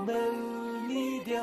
ሚድያ።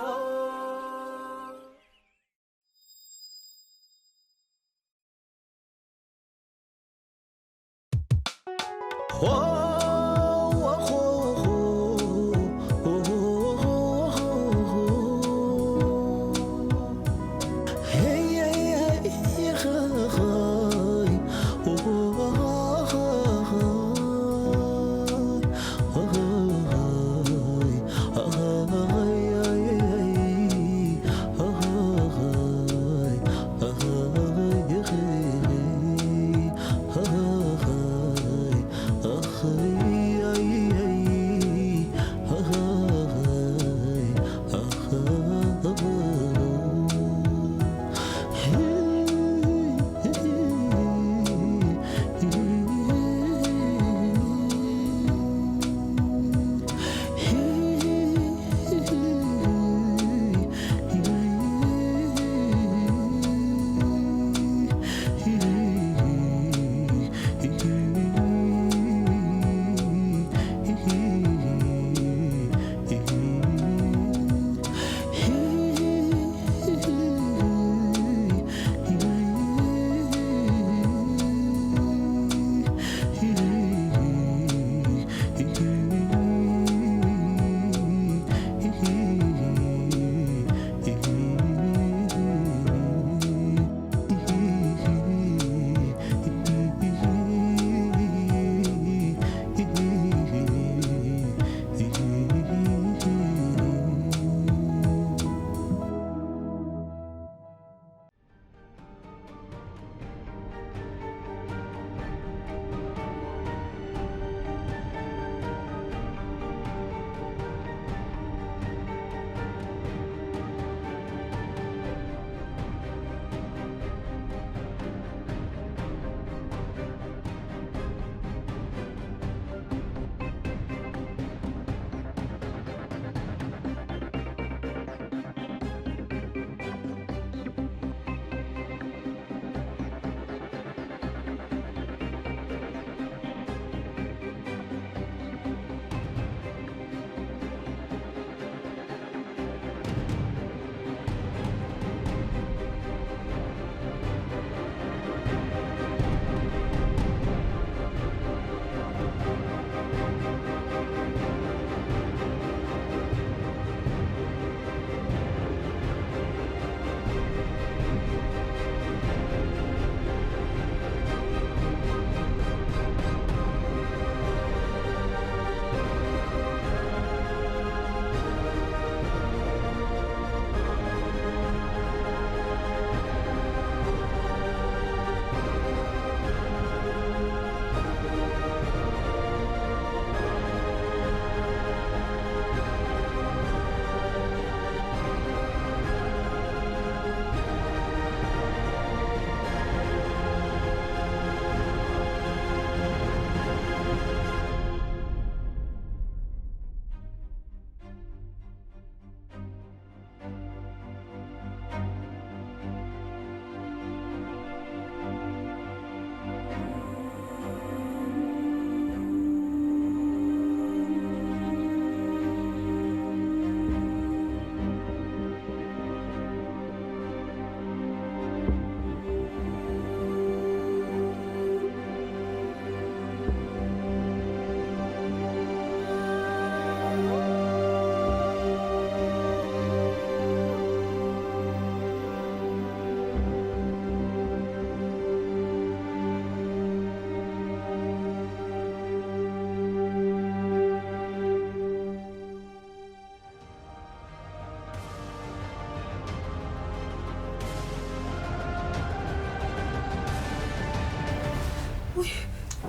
ውይ፣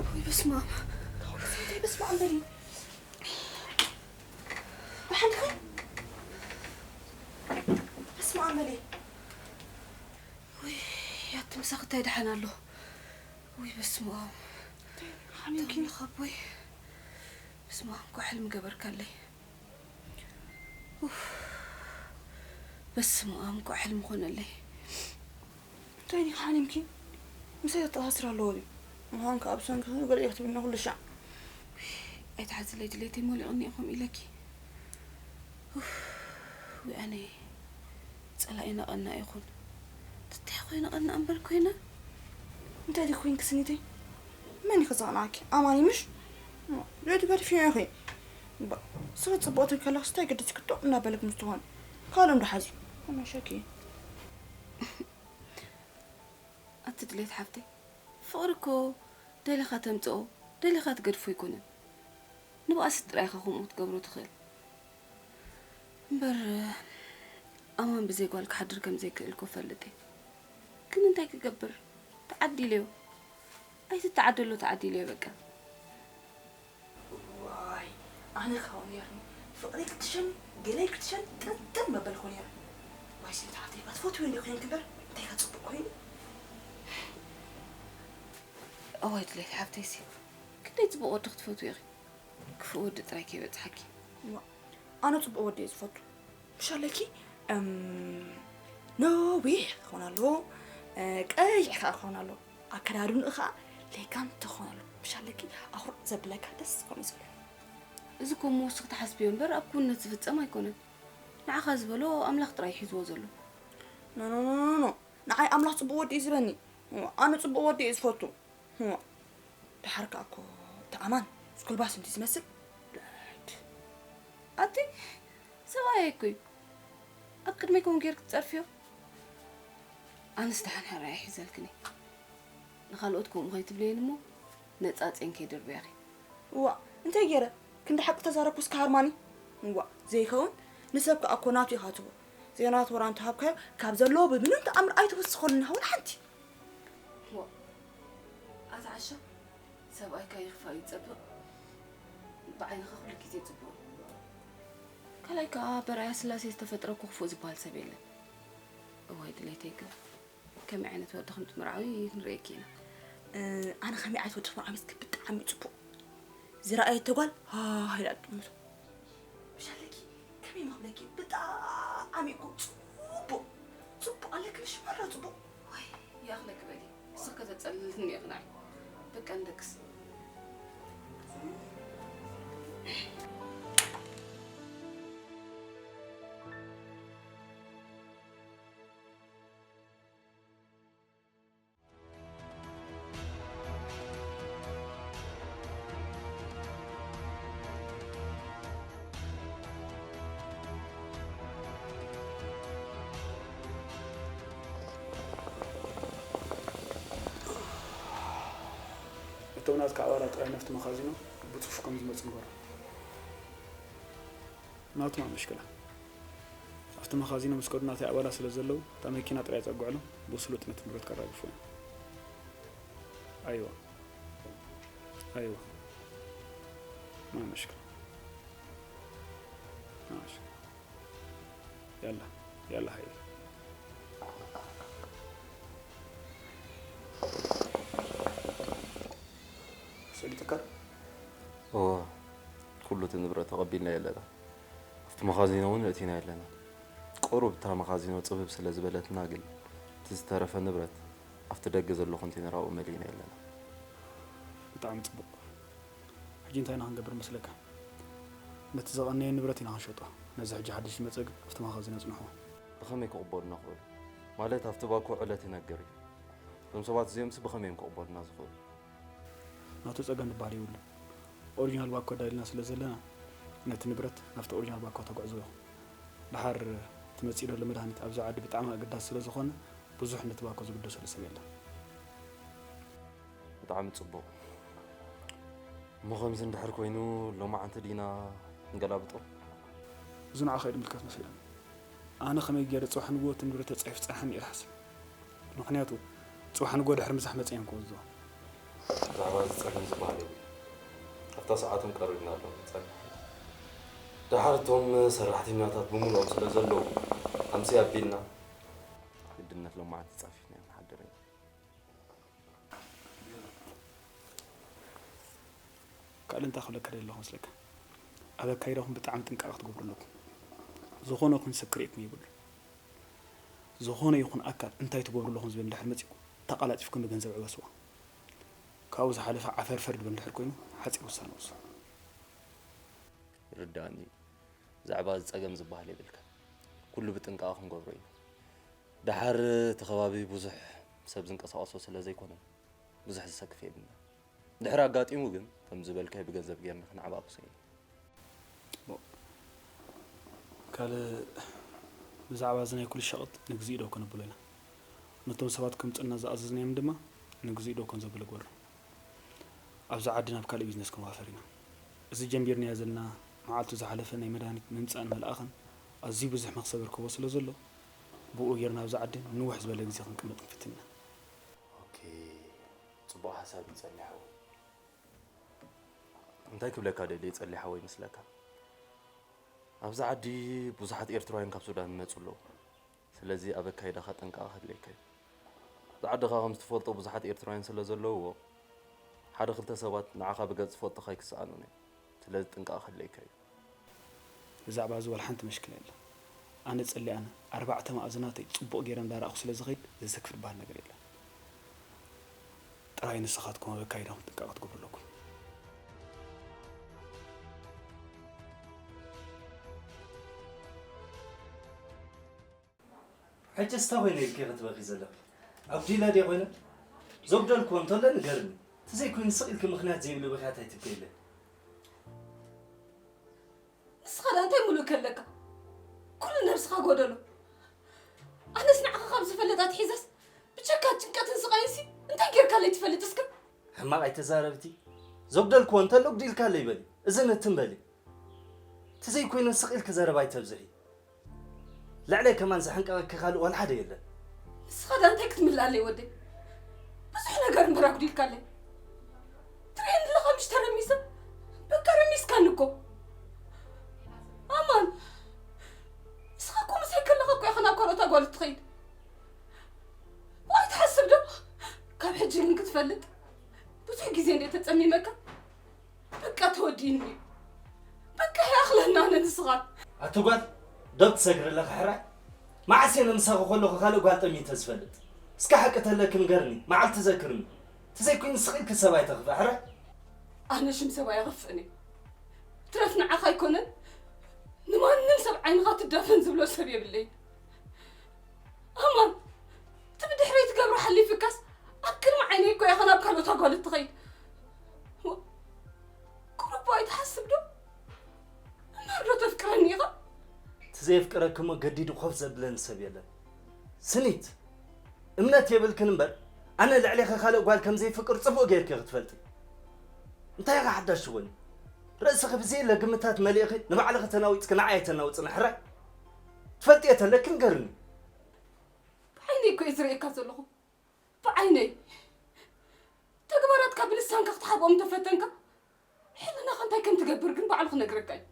ውይ፣ በስመ ኣብ። እንታይ በስመ ኣብ በሊ። ደሓን ዲኺ? በስመ ኣብ በሊ። ውይ፣ ኣቲ ምሳኺ እንታይ ደሓን ኣሎ? ውይ፣ በስመ ኣብ። ሓሚምኪ? ኣምላኽ ኣቦይ። በስመ ኣብ፣ እንኳዕ ሕልሚ ገበርካለይ። ኡፍ። በስመ ኣብ፣ እንኳዕ ሕልሚ ኮነለይ። እንታይ ዲኺ ሓሚምኪ? ምሳይ ዘተኣሳስር ኣለዎ ድዩ? ምዃን ከኣ ብሰንኪ ገለ ኢኺ ትብልኒ ኩሉ ሻዕ። ኣይትሓዝለይ ድሌተይ፣ ሞሊቕኒ እየ ከምኡ ኢለኪ። ኡፍ። ኣነ ጸላኢና ቀና ይኹን። ትታይ ኮይና ቀና እምበር ኮይና። እንታይ ዲ ኮይንኪ ስኒተይ? መን እዩ ክዘቕናኪ? ኣማኒ ምሽ? ዶ ትገድፍዮ ኢኺ? እባ፣ ስኺ ጽቡቕቲ ከለኽስ እንታይ ግድስ ክቶ እናበለክ ምስ ትኾን? ካልኦም ዶ ሓዚ? ከመሸኪ። ኣቲ ድሌት ሓፍተይ፣ ፍቕሪ እኮ ደሊኻ ተምጽኦ፣ ደሊኻ ትገድፎ ኣይኮነን። ንብኣስ ጥራይ ኢኻ ከምኡ ክትገብሮ ትኽእል። እምበር፣ ኣማን ብዘይ ጓል ክሓድር ከም ዘይክእል እኮ እፈልጥ እየ። ግን እንታይ ክገብር? ተዓዲለዮ። ኣይትተዓደሎ፣ ተዓዲለዮ በቃ። ዋይ፣ ኣነ ካብኡ ነይርኒ። ፍቕሪ ክትሸኒ፣ ገለይ ክትሸኒ፣ ጥንጥን መበልኩ ነይረ። ዋይ፣ ስለ ተሓተይ እኳ ትፈትዊ እንዲ ኮይንኪ እምበር፣ እንታይ ከ ጽቡቕ ኮይኑ? እዋይ ድሌት ሓፍተይሲ፣ ክንደይ ጽቡቕ ወዲ ክትፈትዊ ኢኺ። ክፉእ ወዲ ጥራይ ከይበጽሓኪ። ዋ፣ ኣነ ጽቡቕ ወዲ እየ ዝፈቱ። ምሽ ኣለኪ፣ እም፣ ነዊሕ ክኸውን ኣለዎ፣ እ፣ ቀይሕ ከኣ ክኸውን ኣለዎ። ኣከዳድንኡ ከኣ ሌጋንት ክኸውን ኣለዎ። ምሽ ኣለኪ፣ ኣኹርዕ ዘብለካ ደስ ክኾን እዩ ዝብለኒ። እዚ እኮ እሞ ንስኺ ትሓስብዮ እምበር ኣብ ክውንነት ዝፍጸም ኣይኮነን። ንዓኻ ዝበሎ ኣምላኽ ጥራይ እዩ ሒዝዎ ዘሎ። ኖ፣ ኖ፣ ኖ፣ ኖ፣ ኖ። ንዓይ ኣምላኽ ጽቡቕ ወዲ እዩ ዝህበኒ። እዋ፣ ኣነ ጽቡቕ ወዲ እየ ዝፈቱ። እዋ፣ ደሓር ከኣ እኮ እቲ ኣማን ስኩልባስ እንዲ ዝመስል። ዳድ። ኣቲ ሰብኣይ እኮ እዩ። ኣብ ቅድመይ ከምኡ ጌርክ ትጸርፍዮ? ኣነስ ደሓን ሕራይ ኣይሕዘልክን እየ። ንኻልኦት ከምኡ ከይትብለየን እሞ ነጻጽየን ከይደርብያኺ። እዋ፣ እንታይ ገይረ? ክንዲ ሓቂ ተዛረብኩስ ክሃርማኒ? እዋ፣ ዘይከውን፣ ንሰብ ከኣ እኮ ናቱ ኢኻ ትህቦ። ዘይናቱ ወራ እንተሃብካዮ፣ ካብ ዘለዎ ብምንም ተኣምር ኣይትውስኸሉን ኢኻ ወላ ሓንቲ። እዋ፣ ኣታ ዓሻ፣ ሰብኣይካ ይኽፋእ ይጸብቕ፣ ብዓይንኻ ኩሉ ግዜ ጽቡቕ። ካልኣይ ከኣ በርኣያ ስላሴ ዝተፈጥረ እኮ ክፉእ ዝበሃል ሰብ የለን። እዋይ ድሌተይ ግን፣ ከመይ ዓይነት ወዲ ከም ትምርዓዊ ክንርእየኪ ኢና። እ፣ ኣነ ከመይ ዓይነት ወዲ ክምርዓዊ መስኪ ብጣዕሚ እዩ ጽቡቕ። ዝረኣየቶ ጓል ሃ ኢላ ትጥምቶ። ምሽ ኣለኪ፣ ከመይ ምኽብለኪ፣ ብጣዕሚ እኮ ጽቡቕ፣ ጽቡቕ ኣለኪ፣ ምሽ መራ ጽቡቕ። ዋይ፣ ይኣኽለኪ በሊ፣ ንስኺ ከተጸልልኒ ኢኺ ንዓይ። በቃ ንደቅስ። እቶም ናትካ ኣባላት ጥራይ ናብቲ መኻዚኖ ብጽፉፍ ከም ዝመጹ ንገሮም። ናቱማ ምሽክላ። ኣብቲ መኻዚኖ ምስ ከዱ ናተይ ኣባላት ስለ ዘለዉ፣ እታ መኪና ጥራይ ጸግዕሎም፣ ብስሉጥ ነቲ ንብረት ከራግፉ እዮም። ኣይዋ። ኣይዋ። ማ ምሽክላ። ማ ምሽክላ። ያላ፣ ያላ ሃይ። ሰሊጥካ? እወ፣ ኩሉ እቲ ንብረት ተቐቢልናዮ ኣለና። ኣብቲ መኻዚኖ እውን ኣእቲናዮ ኣለና። ቁሩብ እታ መኻዚኖ ጽብብ ስለ ዝበለትና ግን፣ እቲ ዝተረፈ ንብረት ኣብቲ ደገ ዘሎ ኮንቴነር ኣብኡ መሊእናዮ ኣለና። ብጣዕሚ ጽቡቕ። ሕጂ እንታይ ኢና ክንገብር መስለካ? ነቲ ዝቐነየ ንብረት ኢና ክንሸጦ። ነዚ ሕጂ ሓድሽ ዝመጸ ግን ኣብቲ መኻዚን ኣጽንሕዎ። ብኸመይ ክቕበሉና ክኽእሉ? ማለት ኣብቲ ባኮ ዕለት ይነግር እዩ። እዞም ሰባት እዚኦምሲ ብኸመይ እዮም ክቕበሉና ዝኽእሉ? ናቱ ጸገም ዝበሃል የብሉን። ኦሪጂናል ባኮ ኣዳሊና ስለ ዘለና ነቲ ንብረት ናብቲ ኦሪጂናል ባኮ ተጉዕዞ ኢኹም። ደሓር እቲ መጺኡ ዘሎ መድሃኒት ኣብዚ ዓዲ ብጣዕሚ ኣገዳሲ ስለ ዝኾነ ብዙሕ ነቲ ባኮ ዝግደሰሉ ሰብ የለን። ብጣዕሚ ጽቡቕ። እሞ ከምዚ እንድሕር ኮይኑ፣ ሎማዓንቲ ዲና ክንገላብጦ? እዚ ንዓኻ እዩ ዝምልከት መሲሉኒ። ኣነ ከመይ ገይረ ጽባሕ ንግሆ እቲ ንብረት ተጻሒፉ ጸንሐኒ እየ ዝሓስብ። ምኽንያቱ፣ ጽባሕ ንግሆ ድሕሪ ምሳሕ መጺአ እየ ክወስዶ። ብዛዕባ እዚ ጸገም ዝበሃል የብሉን። ኣብታ ሰዓቶም ቀሪብና ኣሎ፣ ንጸንሕ። ደሓር እቶም ሰራሕተኛታት ብምሉኦም ስለ ዘለዉ፣ ኣምሲ ኣቢልና ግድነት ሎማዓንቲ ጸፊፍና ኢና ንሓድር ኢና። ካልእ እንታይ ክብለካ ደሊ ኣለኹ መስለካ? ኣብ ኣካይዳኹም ብጣዕሚ ጥንቃቐ ክትገብሩ ኣለኩም። ዝኾነ ይኹን ሰብ ክርእየኩም የብሉ። ዝኾነ ይኹን ኣካል እንታይ ትገብሩ ኣለኹም ዝብል እንድሕር መጺእኩም፣ ተቓላጢፍኩም ብገንዘብ ዕበስዎ። ካብኡ ዝሓለፈ ዓፈርፈር ድብል እንድሕር ኮይኑ፣ ሓጺር ውሳነ ውሰኑ። ይርድኣኒ እዩ። ብዛዕባ እዚ ጸገም ዝበሃል የብልካን። ኩሉ ብጥንቃቐ ክንገብሮ እዩ። ደሓር እቲ ከባቢ ብዙሕ ሰብ ዝንቀሳቐሶ ስለ ዘይኮነ ብዙሕ ዝሰክፍ የብልና። ድሕሪ ኣጋጢሙ ግን ከም ዝበልካይ ብገንዘብ ጌርና ክንዓባብሶ ኢና። ካልእ ብዛዕባ እዚ ናይ ኩሉ ሸቕጥ ንግዚኡ ደው ከነብሎ ኢና። ነቶም ሰባት ከምጽኡልና ዝኣዘዝናዮም ድማ ንግዚኡ ደው ከም ዘብሉ ግበሩ። ኣብዚ ዓዲ ናብ ካልእ ቢዝነስ ክንዋፈር ኢና። እዚ ጀሚርናዮ ዘለና መዓልቱ ዝሓለፈ ናይ መድሃኒት ምምጻእን ምልኣኽን ኣዝዩ ብዙሕ መኽሰብ ይርከቦ ስለ ዘሎ፣ ብኡ ጌርና ኣብዚ ዓዲ ንውሕ ዝበለ ግዜ ክንቅመጥ ክንፍትን ኢና። ኦኬ፣ ጽቡቕ ሓሳብ እዩ ጸሊሓዊ። እንታይ ክብለካ ደልየ ጸሊሓዊ ይመስለካ? ኣብዚ ዓዲ ብዙሓት ኤርትራውያን ካብ ሱዳን ይመጹ ኣለዉ። ስለዚ ኣብ ኣካይዳኻ ጥንቃቐ ከድልየካ እዩ። እዚ ዓድኻ ከም ዝትፈልጦ ብዙሓት ኤርትራውያን ስለ ዘለውዎ፣ ሓደ ክልተ ሰባት ንዓኻ ብገጽ ዝፈልጡኻ ኣይክሰኣኑን እዮም። ስለዚ ጥንቃቐ ከድልየካ እዩ። ብዛዕባ እዚ ዋላ ሓንቲ መሽክላ የለን። ኣነ ጸሊኣነ ኣርባዕተ ማእዝናተይ ጽቡቕ ገይረ እንዳረኣኹ ስለ ዝኸይድ ዘሰክፍ ዝበሃል ነገር የለን። ጥራይ ንስኻትኩም ኣብ ኣካይዳኹም ጥንቃቐ ክትገብሩ ኣለኩም። ሕጂ ስታ ኮይነ ኢልኪ ክትበኺ ዘለኺ? ኣብ ዲላ ድየ ኮይነ? ዘጉደልክዎ እንተሎ ንገርኒ። ተዘይኮይኑ ስቕ ኢልኪ ምኽንያት ዘይብሉ ብኽያት ኣይትብከይለይ። ንስኻ ዳ እንታይ ሙሉእ ከለካ? ኩሉ ነብስኻ ጎደሎ። ኣነስ ንዓኻ ካብ ዝፈልጥ ኣትሒዘስ ብጀካ ጭንቀትን ስቓይንሲ እንታይ ጌርካለይ ትፈልጥ እስከ? ሕማቕ ኣይተዛረብቲ። ዘጉደልክዎ እንተሎ ኣጉዲልካለይ በሊ። እዝን እትን በሊ። ተዘይኮይኑ ስቕ ኢልኪ ዘረባ ኣይተብዝሒ። ልዕለይ ከማን ዘሕንቀቐኪ ካልእ ዋላ ሓደ የለን። ንስኻ ዳ እንታይ ክትምልኣለይ ወደይ? ብዙሕ ነገር እምበር ኣጉዲልካለይ። ትርእየኒ ኣለኻ ምሽ ተረሚሰ? በቃ ረሚስካኒ እኮ። ኣማን፣ ንስኻ እኮ ምሳይ ከለኻ እኮ ኢኻ ናብ ካልኦት ኣጓል እትኸይድ። ዋይ ትሓስብ ዶ? ካብ ሕጂ ግን ክትፈልጥ ብዙሕ ግዜ እንደ ተጸሚመካ በቃ ተወዲእኒ እዩ። በቃ ይኣኽለና ኣነ ንስኻ። ኣቲ ጓል ዶ ትሰግሪ ኣለኺ ሕራይ? መዓስ እየ ምሳኺ ከለኹ ካልእ ጓል ጠሚተ ዝፈልጥ? እስከ ሓቂ ተለኪ ንገርኒ፣ መዓልቲ ዘክርኒ። ተዘይኮይኑ ስቕ ኢልኪ ሰብ ኣይተኽፍኢ ሕራይ? ኣነ ሽም ሰብ ኣየኽፍእን እየ። ትረፍ ንዓኻ ኣይኮነን ንማንም ሰብ ዓይንኻ ትዳፈን ዝብሎ ሰብ የብለይን። ኣማን እቲ ብድሕረይ ትገብሮ ሓሊፍካስ ኣብ ቅድሚ ዓይነይ እኮ ኢኻ ናብ ካልኦት ኣጓል እትኸይድ። ቁሩብ ኣይትሓስብ ዶ? እምበር ዶ ተፍቅረኒ ኢኻ? እቲ ዘየፍቅረኪ እሞ ገዲዱ ኮፍ ዘብለኒ ሰብ የለን። ስኒት እምነት የብልክን እምበር ኣነ ልዕሌኺ ካልእ ጓል ከም ዘይፍቅር ጽቡቕ ጌርኪ ኢኺ ትፈልጢ። እንታይ ኢኻ ሓዳሽ ትኾኒ? ርእስኺ ብዘየለ ግምታት መሊእኺ ንባዕልኺ ተናዊጽኪ ንዓይ ኣይተናውጽኒ ሕራይ። ትፈልጥዮ ተለኪ ንገርኒ። ብዓይነይ እኮ እየ ዝርእየካ ዘለኹ። ብዓይነይ። ተግባራትካ ብልሳንካ ክትሓብኦም እንተፈተንካ ሕልናኻ እንታይ ከም ትገብር ግን ባዕሉ ክነግረካ እዩ።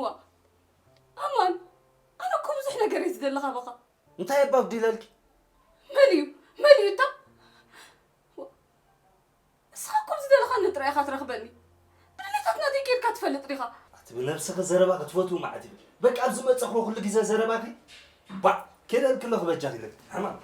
ዋእ ኣማን ኣነ እኮ ብዙሕ ነገር እየ ዝደሊ ካባኻ። እንታይ እባ ኣጉዲለልኪ? መን እዩ መን እዩ እታ ንስኻ እኮ ኣብ ዝደለኻኒ ጥራይ ኢኻ ትረኽበኒ። ብድሌታት ናተይ ኬድካ ትፈልጥ ዲኻ? ኣቲ ብነብስኺ ዘረባ ክትፈትዊ መዓት እዩ። በቃ ኣብ ዝመጸኹ ኩሉ ግዜ ዘረባኺ ባዕ ኬደልኪ ኣለኹ በጃኺ ኢለኪ። ሕማም።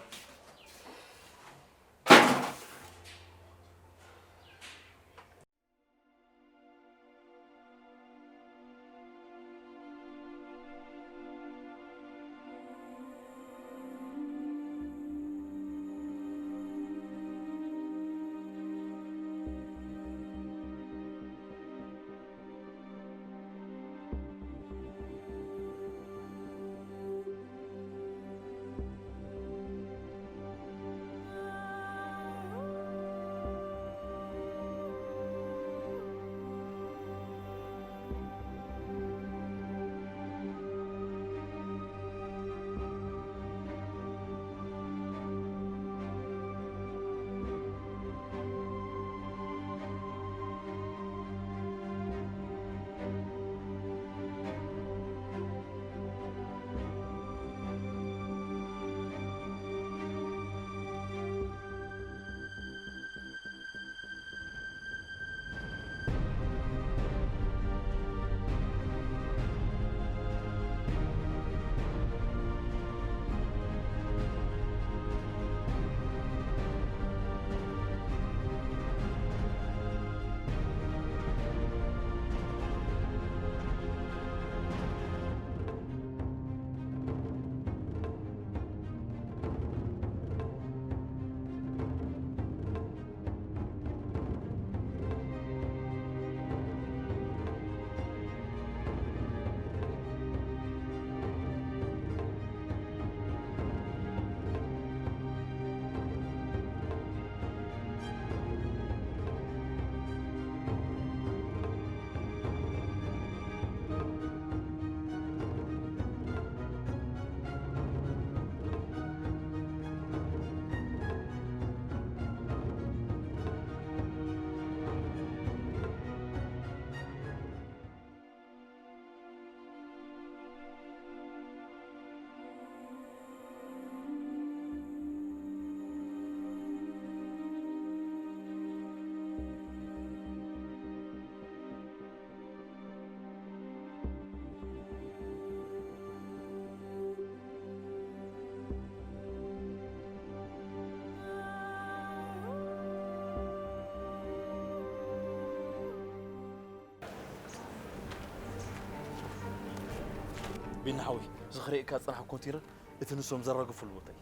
ቢና ሓወይ፣ እዚ ክርእየካ ዝጸናሕኩ ኮንቴነር እቲ ንሶም ዘራገፉሉ ቦታ እዩ።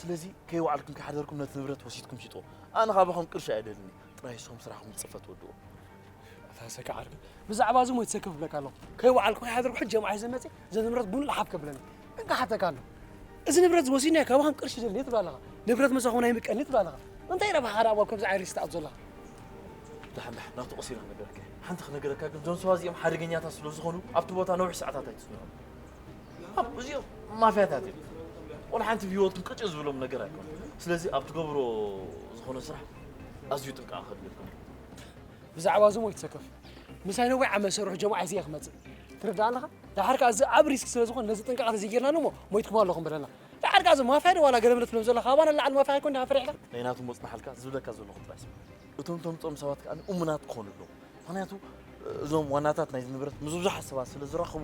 ስለዚ ከይወዓልኩም ከይሓደርኩም ነቲ ንብረት ወሲድኩም ሽጥዎ። ኣነ ካባኹም ቅርሺ ኣይደልኒ፣ ጥራይ ንስኹም ስራሕኩም ብጽፈት ወድዎ። ኣታ ሰካ ዓርኪ፣ ብዛዕባ እዚ ሞይት ሰክፍ ብለካ ኣለኹ። ከይወዓልኩ ከይሓደርኩ ሕጂ ጀምዓ ሒዘ መጺእ፣ እዚ ንብረት ቡን ለሓፍ ከብለኒ። እንካ ሓተካ ኣሎ። እዚ ንብረት ዝወሲድናዮ ካባኹም ቅርሺ ደልኒ ትብላ ኣለኻ። ንብረት ምሳኹም ኣይምቀኒ ትብላ ኣለኻ። እንታይ ረብሓ ሓደ ኣባል ከምዚ ዓይነት ሪስክ ትኣቱ ዘለኻ? ደሓን፣ ደሓን፣ ናብቲ ቀስ ኢለ ክነገረካ እየ። ሓንቲ ክነገረካ ግን፣ እዞም ሰባት እዚኦም ሓደገኛታት ስለ ዝኾኑ፣ ኣብቲ ቦታ ነዊሕ ሰዓታት ኣይትጽንሖም። ኣብ-፣ እዚኦም ማፍያታት እዮም። ወላ ሓንቲ ብህይወትኩም ቅጭ ዝብሎም ነገር ኣይኮኑን። ስለዚ ኣብ ትገብሮ ዝኾነ ስራሕ ኣዝዩ ጥንቃቐ ከድልየኩም። ብዛዕባ እዚ ሞይት ሰከፍ። ምሳይ ነዊሕ ዓመት ሰርሑ ጀምዓ ሒዘ እየ ክመጽእ። ትርዳእ ኣለኻ? ደሓር ከኣ እዚ ኣብ ሪስክ ስለ ዝኾነ ነዚ ጥንቃቐ ተዘይጌርናሉ እሞ ሞይትኩም ኣለኹም በለና። ደሓር ከኣ እዚ ማፍያ ዶ ዋላ ገለ መለ ትብሎም ዘለኻ? ካባና ንላዕሊ ማፍያ ኣይኮን ደኣ ፈሪሕካ? ናይ ናቱ ሞጽናሓልካ ዝብለካ ዘለኹ ጥራይ ስማዕ። እቶም ተምጽኦም ሰባት ከኣ እሙናት ክኾኑ ኣለዎም። ምኽንያቱ እዞም ዋናታት ናይዚ ንብረት ምስ ብዙሓት ሰባት ስለ ዝራኸቡ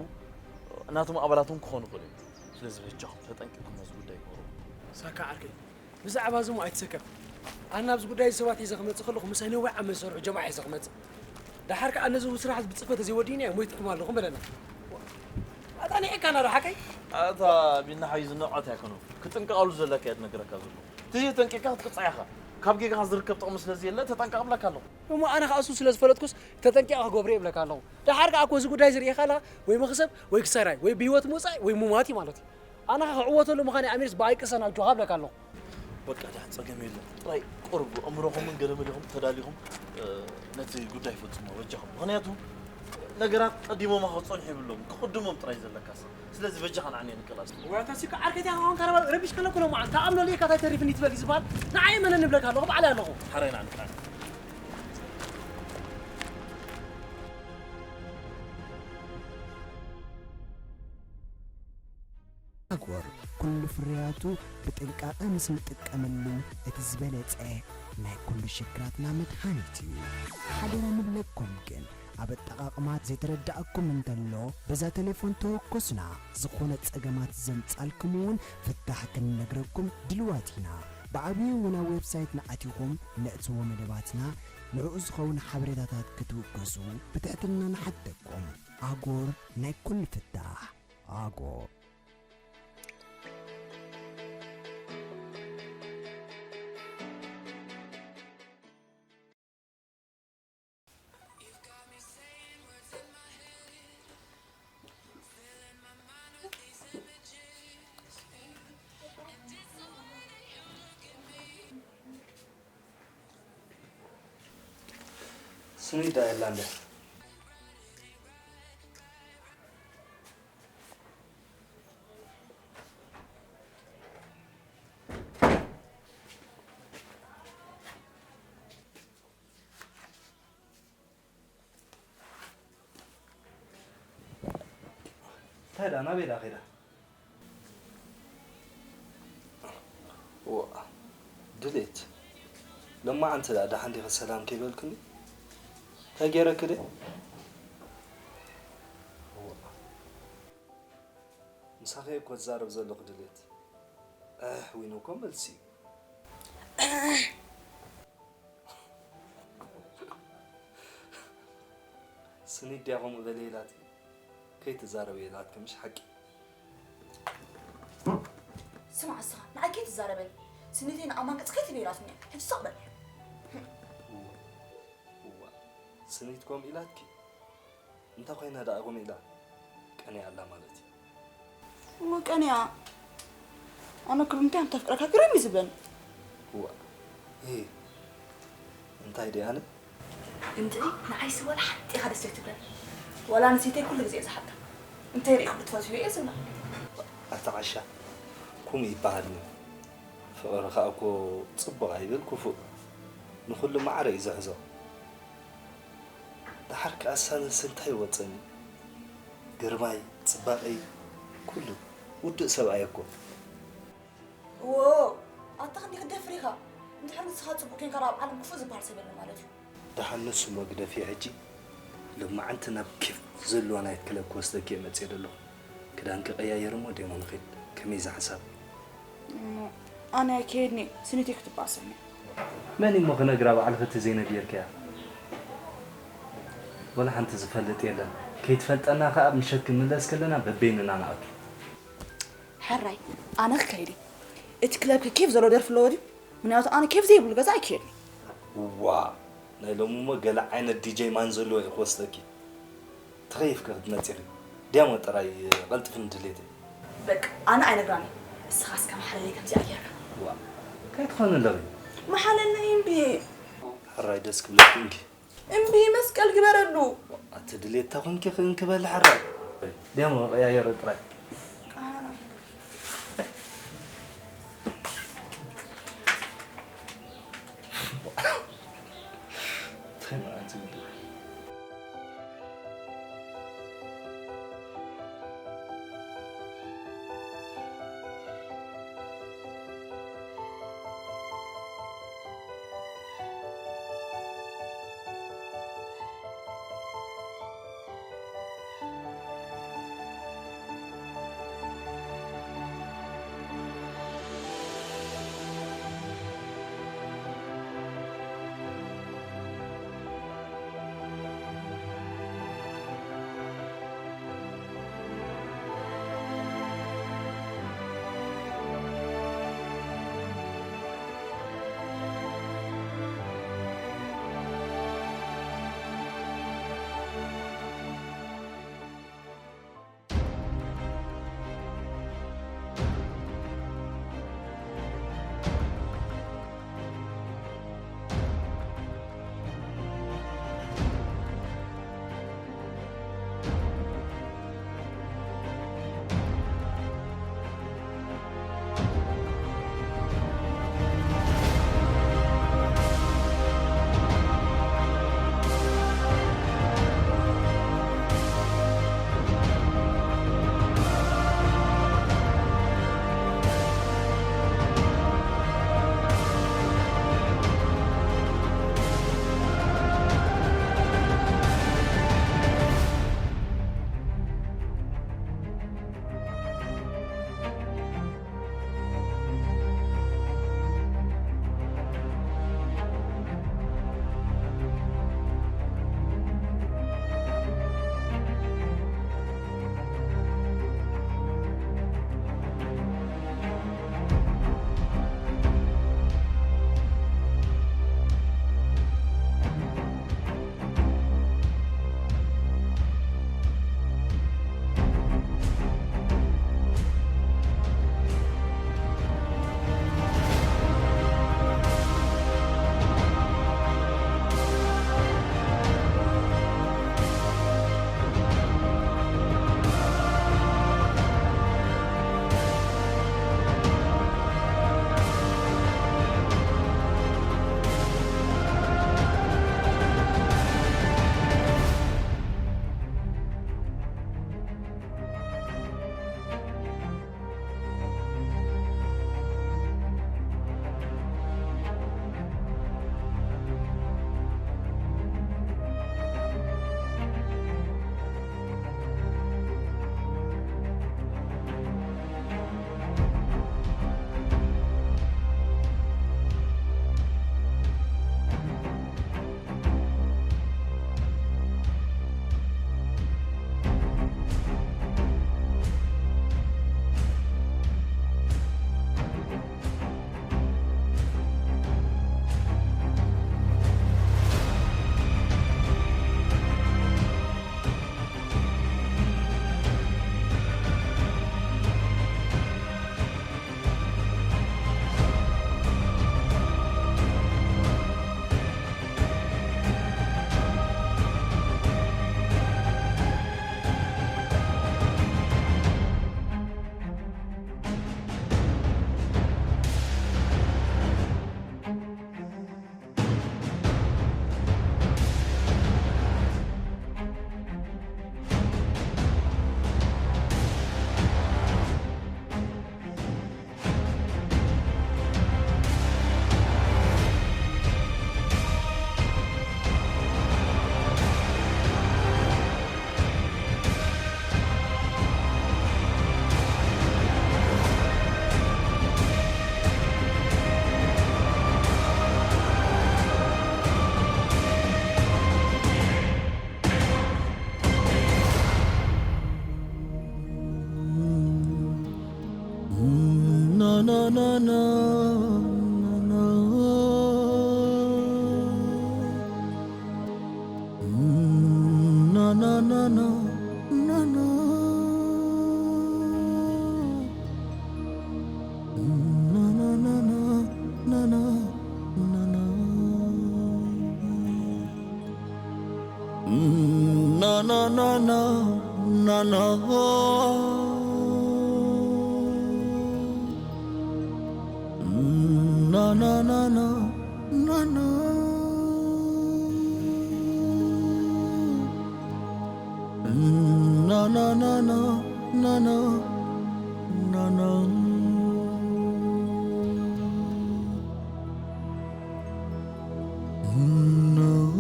ናቶም ኣባላት እውን ክኾኑ ይኽእሉ እዮም። ስለዚ በጃኹም ተጠንቂቕኩም ነዚ ጉዳይ ግበሩ። ሳካ ዓርከይ፣ ብዛዕባ እዚ እሞ ኣይትሰከፍ። ኣነ ኣብዚ ጉዳይ እዚ ሰባት ሒዘ ክመጽእ ከለኹ ምሳይ ነዊሕ ዓመት ዝሰርሑ ጀማዓ ሒዘ ክመጽእ። ደሓር ከኣ ነዚ ስራሕ እዚ ብጽፈት ተዘይወዲእናዮ ሞይትኩም ኣለኹም በለና። ኣታ ንዒካና ዶ ሓቀይ? ኣታ ቢና ሓዩ ዝንዖት ኣይኮነን። ክጥንቀቐሉ ዘለካ እየ ዝነግረካ ዘለኹ። ተዘይተንቂቕካ ክትቅጻዕ ኢኻ። ካብ ጌጋኻ ዝርከብ ጥቕሚ ስለ ዘየለ ተጠንቀቕ እብለካ ኣለኹ። እሞ ኣነ ከኣ እሱ ስለ ዝፈለጥኩስ ተጠንቂቐ ክገብሮ እየ እብለካ ኣለኹ። ደሓር ከኣ እኮ እዚ ጉዳይ እዚ ርኢኻ ኣለኻ ወይ መኽሰብ ወይ ክሳራይ ወይ ብህይወት ምውጻእ ወይ ምሟት እዩ ማለት እዩ። ኣነ ከኣ ክዕወተሉ ምዃነይ ኣሚነስ ብኣይ ቅሰን ኣጆኻ እብለካ ኣለኹ። በቃ ደሓን ጸገም የለን። ጥራይ ቁሩብ ኣእምሮኹምን ገለ መለኹም ተዳሊኹም፣ እ፣ ነቲ ጉዳይ ፈጽሞ በጃኹም። ምኽንያቱ ነገራት ቀዲሞም ክጸንሑ የብሎም፣ ክቕድሞም ጥራይ ዘለካስ። ስለዚ በጃኻ ንዓኒ ንቀላስ። ዋታ ሲካ ዓርከይ እንታይ ኾንካ ረባ ረቢሽካ ኣለኩ ሎማዓንቲ። ተኣምኖ ልኢካ እንታይ ተሪፍኒ ትበል እዩ ዝበሃል። ንዓይ መነ ንብለካ ኣለኹ፣ ባዕለይ ኣለኹ። ሓራይ ንዓኒ ጥራይ። ኣጎር ኩሉ ፍርያቱ ብጥንቃቐ ምስ ንጥቀመሉ እቲ ዝበለጸ ናይ ኩሉ ሽግራትና መድሃኒት እዩ። ሓደራ ንብለኩም ግን ኣብ ኣጠቓቕማ ዘይተረዳእኩም እንተሎ በዛ ቴሌፎን ተወከሱና። ዝኾነ ጸገማት ዘምጻልኩም እውን ፍታሕ ክንነግረኩም ድልዋት ኢና። ብዓብዩ እውን ኣብ ዌብሳይትና ኣቲኹም ነእትዎ መደባትና ንዕኡ ዝኸውን ሓበሬታታት ክትውከሱ ብትሕትና ንሓተኩም። ኣጎር ናይ ኩሉ ፍታሕ። ኣጎር። ስኒት ደኣ የላ እንድያ። እንታይ ደኣ ናበይ ደኣ ከይዳ? ዋእ፣ ድሌት፣ ሎማዓንቲ ደኣ ደሓን ዲኺ ሰላም ከይበልክኒ? እንታይ ገይረኪ ድየ? ዋእ፣ ምሳኺ እኮ ዝዛረብ ዘለኹ ድሌት። ኣሕዊኑ እኮ መልሲ እዩ። ስኒት ድያ ከምኡ በለ ኢላትኪ? ከይትዛረቢ ኢላትኪ ምሽ ሓቂ? ስማዕ እስኻ፣ ንዓይ ከይትዛረበኒ። ስኒተይ ንኣማን ገጽ ከይትብል ኢላትኒ እያ። ሕጂ ስቕ በል። እዋ፣ እዋ። ስኒት ከምኡ ኢላትኪ? እንተ ኾይና ደኣ ከምኡ ኢላ ቀንያ ኣላ ማለት እዩ። እወ ቀንያ። ኣነ ክብሪ እንታይ ኣም ተፍቅረካ ግርም እዩ ዝብለኒ። እዋ። እ፣ እንታይ ደኣ ኣነ? ግን ጥሪ ንዓይሲ ዋላ ሓንቲ ኢኻ ደስ ዘይትብለኒ። ዋላ ንሴተይ ኩሉ ግዜ እየ ዝሓታ። እንታይ ርኢኹም ክትፈትውዮ እየ ዝብላ። ኣታ ዓሻ፣ ከምኡ ይበሃል እዩ። ፍቕሪ ከኣ እኮ ጽቡቕ ኣይብል ክፉእ። ንኹሉ ማዕረ እዩ ዝሕዞ። ደሓር ከኣ ሳልስ እንታይ ይወጸኒ? ግርማይ፣ ጽባቐይ፣ ኩሉ። ውዱእ ሰብኣይ እኮ። ዎ፣ ኣታ ክንደይ ክትደፍር ኢኻ? እንድሕር ንስኻ ጽቡቕ ኬንካ ኣብ ዓለም ክፉእ ዝበሃል ሰብ የለን ማለት እዩ። ደሓን ንሱ እሞ ግደፍዮ ሕጂ። ሎማዓንቲ ናብ ኬፍ ዘለዎ ናይት ክለብ ክወስደኪ እየ መጽየ ዘለኹ። ክዳንኪ ቀያየሪ እሞ ዴሞ ንኺድ። ከመይ እዛ ሓሳብ? እሞ ኣነ ከይድኒ ስኒተይ ክትባእሰኒ። መን እሞ ክነግራ ባዕልኺ እቲ ዘይነጊርክያ? ወላ ሓንቲ ዝፈልጥ የለን። ከይትፈልጠና ከኣ ምሸት ክንምለስ ከለና በበይንና ንኣቱ። ሕራይ ኣነ ክከይድ እዩ። እቲ ክለብ ከ ኬፍ ዘለዎ ደርፊ ኣለዎ ድዩ? ምክንያቱ ኣነ ኬፍ ዘይብሉ ገዛ ኣይክየድን። ዋ ናይ ሎሚ እሞ ገለ ዓይነት ዲጀይ ማን ዘለዎ እዩ ክወስደኪ። ተኸይፍከ ክትመፂኺ ዲያሞ ጥራይ ቀልጥፍኒ ድሌተይ። በቃ ኣነ ኣይነግራን እየ። እስኻ እስከ መሓለለይ ከምዚኣ ጌርካ። ዋ እንታይ ትኾኒ ኣለኺ? መሓለለይ እምቢ። ሕራይ ደስ ክብለኪ እንዲ። እምቢ መስቀል ግበረሉ። ኣቲ ድሌታ ኮንኪ ክንክበል ሕራይ። ዲያሞ ቀያየረ ጥራይ። No, no, no, no, no. No, no, no, no, no, no. No, no, no, no, no, no, no, no. No, no, no, no, no, no. No, no, no, no, no, no. No, no, no, no, no, no, no, no. No.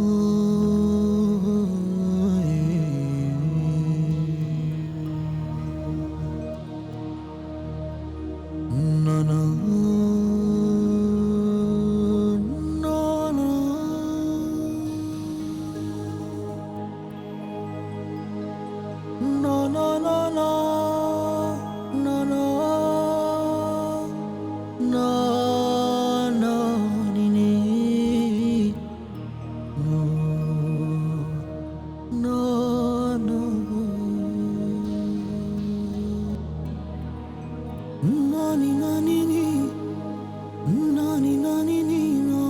No, no, no, no. No, no, no, no, no, no, no, no, ni, ni. No, no, no. Nani, nani, ni. Nani, nani, ni, no.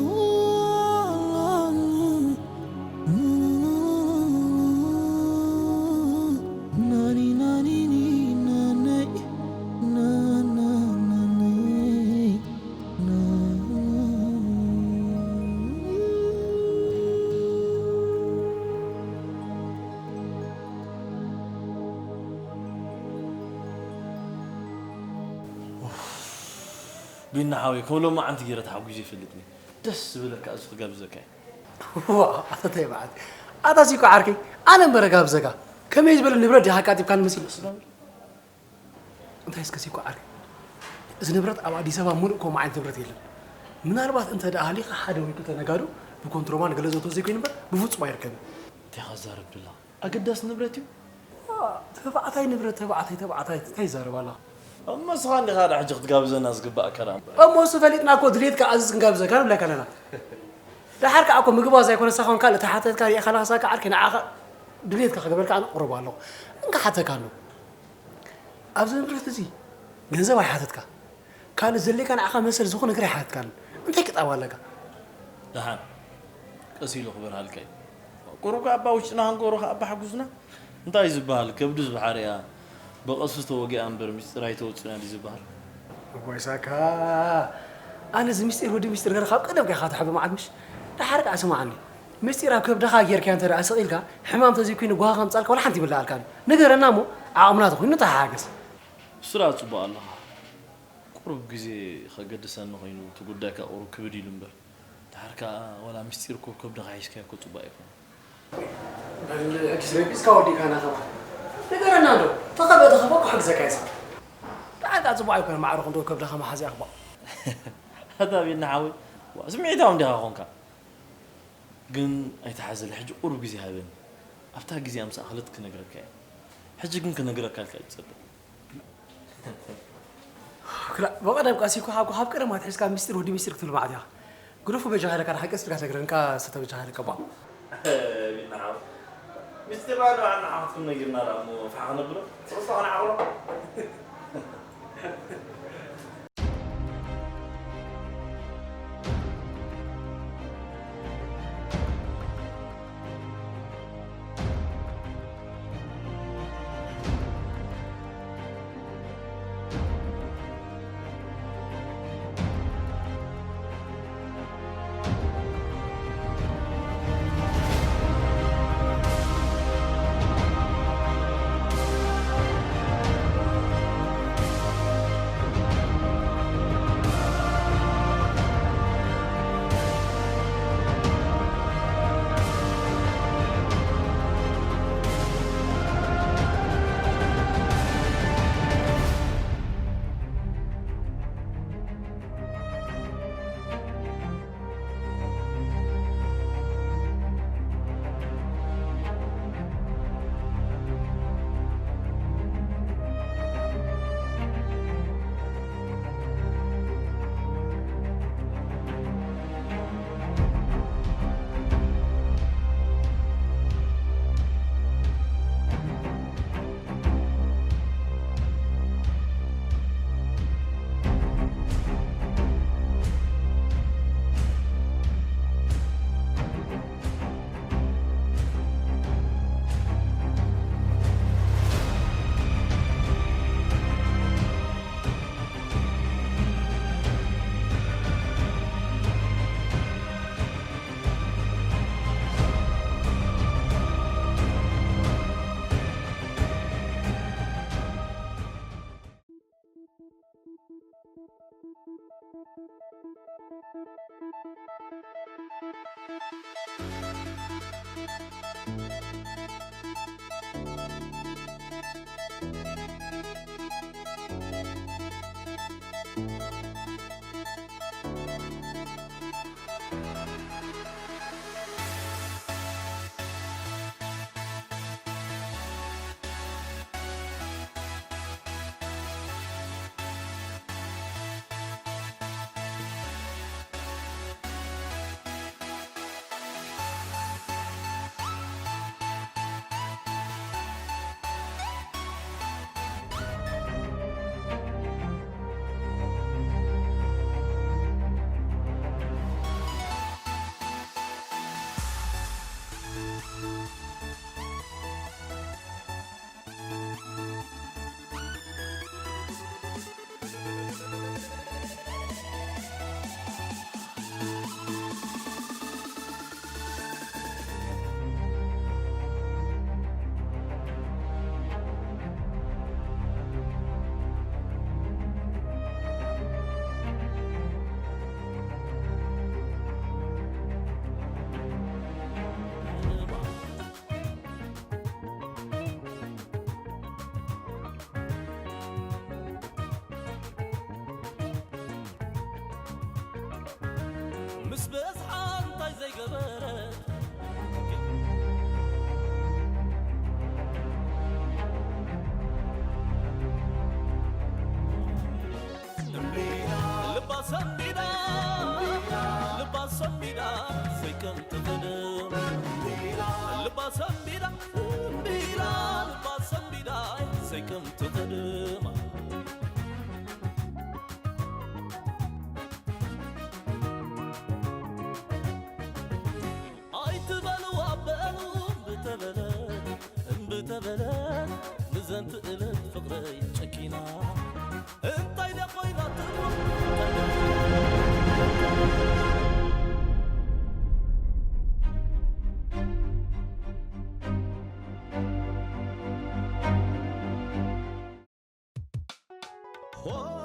Nani, nani, ni, na, na, na, na, na. ቢና ሓወይ፣ ከም ሎማዓንቲ ገይረ ተሓጒሰ ይፈልጥኒ። ደስ ዝብለካ እዚ ክጋብዘካ እየ። ዋ፣ ኣታ እንታይ መዓት። ኣታ ሲኮ ዓርከይ፣ ኣነ እምበር ጋብዘካ። ከመይ ዝበለ ንብረት ዲኻ ኣቃጢብካኒ መሲሉ? እንታይ እስከ ሲኮ ዓርከይ። እዚ ንብረት ኣብ ኣዲስ ኣበባ ሙሉእ ከምኡ ዓይነት ንብረት የለን። ምናልባት እንተ ደኣ ሃሊኻ ሓደ ወይ ክልተ ነጋዶ ብኮንትሮባንድ ገለ ዘእትዎ ዘይኮይኑ እምበር ብፍጹም ኣይርከብን። እንታይ ኢኻ ትዛረብ ዘለኻ? ኣገዳሲ ንብረት እዩ። ዋ፣ ተባዕታይ ንብረት፣ ተባዕታይ፣ ተባዕታይ፣ እንታይ ይዛረብ ኣለኻ? እሞ ንስኻ እንዲኻ ደኣ ሕጂ ክትጋብዘና ዝግባእካ ደኣ እምበር። እሞ እሱ ፈሊጥና እኮ ድሌትካ ኣዝዝ ክንጋብዘካ ንብለካ ኣለና። ደሓር ከኣ እኮ ምግባዝ ኣይኮነ ንስኻ ኮንካ ካልእ ተሓተትካ ሪእኻ ኣለኻ፣ ሳካ ዓርከይ ንዓኻ ድሌትካ ክገብረልካ ኣነ ቅሩብ ኣለኹ። እንካ ሓተካ ኣሎ። ኣብዚ ንብረት እዚ ገንዘብ ኣይሓተትካ። ካልእ ዘድልየካ ንዓኻ መሰል ዝኾነ ነገር ኣይሓተትካን። እንታይ ክጣብ ኣለካ? ደሓን ቀስ ኢሉ ክበርሃልካ እዩ። ቁሩብ ከኣ ኣባ ውሽጥና ክንገብሮ ከኣ ኣባ ሓጉዝና። እንታይ እዩ ዝበሃል? ከብዱ ዝበሓርያ በቐሱ ተወጊኣ እምበር ምስጢር ኣይተወጽእን ድዩ ዝበሃል? እዋይ ሳካ፣ ኣነ እዚ ምስጢር ወዲ ምስጢር ገለ ካብ ቀደም ከ ኢኻ ትሕቦ መዓት ምሽ? ደሓር ከኣ ስምዓኒ። ምስጢር ኣብ ከብድኻ ጌርካዮ እንተ ደኣ ስቕ ኢልካ፣ ሕማም ተዘይኮይኑ ጓሂ ከምጻልካ ዋላ ሓንቲ ይብልዓልካን። ንገረና እሞ፣ ዓቕምና ተኾይኑ ንተሓጋገዝ። እሱ ደኣ ጽቡቕ ኣለኻ። ቁሩብ ግዜ ከገድሰኒ ኮይኑ፣ እቲ ጉዳይካ ቁሩብ ክብድ ኢሉ እምበር። ደሓር ከኣ ዋላ ምስጢር እኮ ከብድኻ ሒዝካዮ እኮ ጽቡቕ ኣይኮነን። በል ሕጂስ ረቢጽካ ወዲእካና ከማን። ንገረና እንዶ፣ ተኸበ ተኸበ ክሕግዘካ እየ። ደሓር ከኣ ጽቡቕ ኣይኮነን ማዕረ ክንዶ ከብድኻ መሓዝያ ክባእ። ኣታ ቢና ሓወይ፣ ዋ፣ ስምዒታዊ እንዲኻ ኾንካ። ግን ኣይትሓዘለ፣ ሕጂ ቁሩብ ግዜ ሃበኒ። ኣብታ ግዜ ኣምሳእ ክልት ክነግረካ እየ። ሕጂ ግን ክነግረካ ኢልካ እየ ዝጸልእ። ክላ-፣ ብቐደም ቀሲብካ ካብ፣ ካብ ቀደም ኣትሒዝካ ሚስጢር ወዲ ሚስጢር ክትብል መዓት ኢኻ። ግደፎ በጃኻ ኢለካ፣ ንሓቂ ስልካ ትነግረንካ ስተ በጃኻ ኢለካ ባ። ቢና ሓው። ሚስጢርና ንባዕልና ሓፍትኩም ነጊርና ደኣ እሞ ፋሕ ክነብሎ? ጽቕጽቕ ንዓቕሎ? ምስ በዝሓ እንታይ ዘይገበረት ልባ ሰንቢዳ፣ ልባ ሰንቢዳ፣ ዘይከም ትቕድም። ልባ ሰንቢዳ፣ እምቢ ኢላ፣ ልባ ሰንቢዳ፣ ዘይከም ትቕድም። ኣይትበልዋ በሉ እምቢ ተበለት፣ እምቢ ተበለት፣ ንዘንትእለት ፍቕረይ ጨኪና። እንታይ ደኣ ኮይና ትብሎ? ሆ